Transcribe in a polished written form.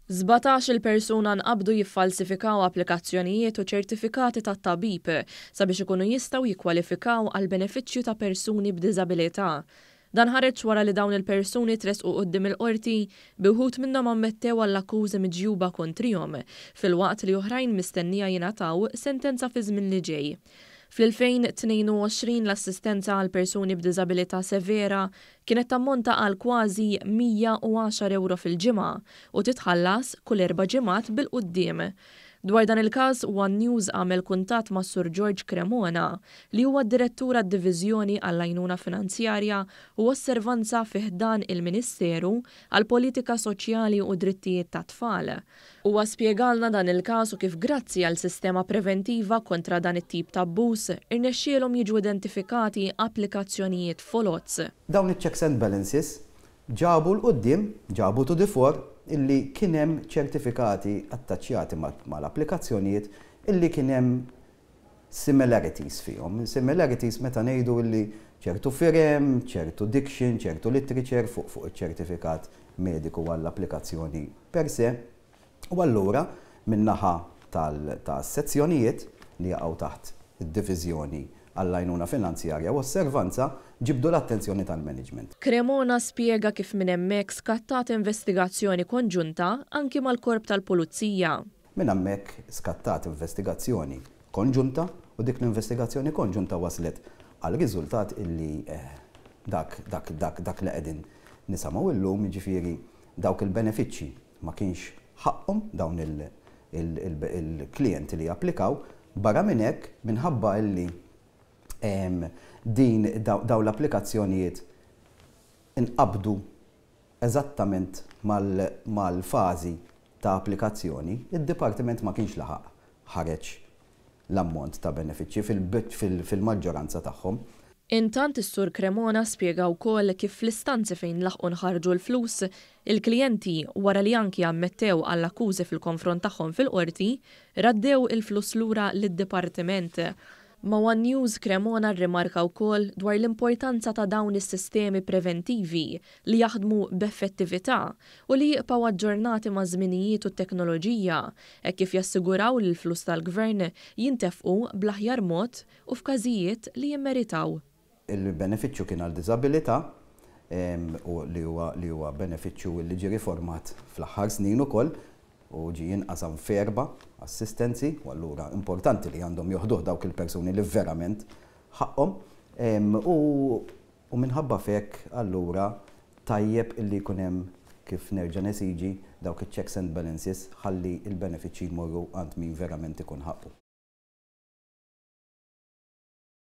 17-il persuna nqabdu jiffalsifikaw applikazzjonijiet u ċertifikati tat-tabib sabiex ikunu jistgħu jikkwalifikaw għall-benefiċċju ta' persuni b'diżabilità. Dan ħareġ wara li dawn il-persuni tressqu quddiem il-Qorti bi wħud minnhom ammettew għall-akkużi miġjuba kontrihom, filwaqt li oħrajn mistennija jingħataw sentenza fiż-żmien li ġej. Fl-2022 l-assistenza għal persuni b'diżabilità severa kienet tammonta għal kważi 110 ewro fil-ġimgħa u titħallas kull erba' ġimgħat bil-quddiem. Dwar dan il-każ, one News għamel kuntatt mas-Sur George Cremona, li huwa d-Direttur għad-Diviżjoni għall-Għajnuna Finanzjarja u Osservanza fi ħdan il-Ministeru għall-Politika Soċjali u Drittijiet tat-Tfal. Huwa spjegalna dan il-każ u kif grazzi għal sistema preventiva kontra dan it-tip ta' abbuż, irnexxielhom jiġu identifikati applikazzjonijiet foloz. Dawn iċ-checks and balances ġabu 'l quddiem, ġabu to the fore illi kien hemm ċertifikati attaċjati mal-applikazzjonijiet illi kien hemm similarities fihom. Similarities meta ngħidu illi ċertu firem, ċertu diction, ċertu literature fuq fuq iċ-ċertifikat mediku għall-applikazzjoni per se. U allura min-naħa tas-sezzjonijiet li jaqgħu taħt id-diviżjoni għall-għajnuna finanzjarja u osservanza ġibdu l-attenzjoni tal-management. Cremona spjega kif minn hemmhekk skattat investigazzjoni konġunta anki mal-Korp tal-Pulizija. Minn hemmhekk skattat investigazzjoni konġunta u dik l-investigazzjoni konġunta waslet għal riżultat illi dak dak dak dak li qegħdin nisimgħu illum, jiġifieri dawk il-benefiċċji ma kienx ħaqqhom dawn il-klijenti li applikaw. Barra minn hekk, minħabba illi din dawn l-applikazzjonijiet inqabdu eżattament mal-fażi ta' applikazzjoni, id-dipartiment ma kienx laħaq ħareġ l-ammont ta' benefiċċji fil-maġġoranza tagħhom. Intant is-Sur Cremona spjega wkoll kif fl-istanzi fejn laħqu nħarġu l-flus, il-klijenti, wara li anki ammettew għall-akkużi fil-konfront tagħhom fil-qorti, raddew il-flus lura lid-dipartiment. Ma' One News Cremona rrimarka wkoll dwar l-importanza ta' dawn is-sistemi preventivi li jaħdmu b'effettività u li jibqgħu aġġornati ma' żminijiet u t-teknoloġija hekk kif jassiguraw li l-flus tal-gvern jintefqu bl-aħjar mod u f'każijiet li jimmeritaw. Il-benefiċċju kien għal diżabilità u li huwa li huwa benefiċċju li ġie riformat fl-aħħar snin ukoll u ġie jinqasam f'erba' assistenzi u allura importanti li għandhom joħduh dawk il-persuni li verament ħaqqhom u u minħabba f'hekk allura tajjeb illi jkun hemm, kif nerġa' nesiġi, dawk iċ-checks and balances ħalli l-benefiċċji jmorru għand min verament ikun ħaqqu.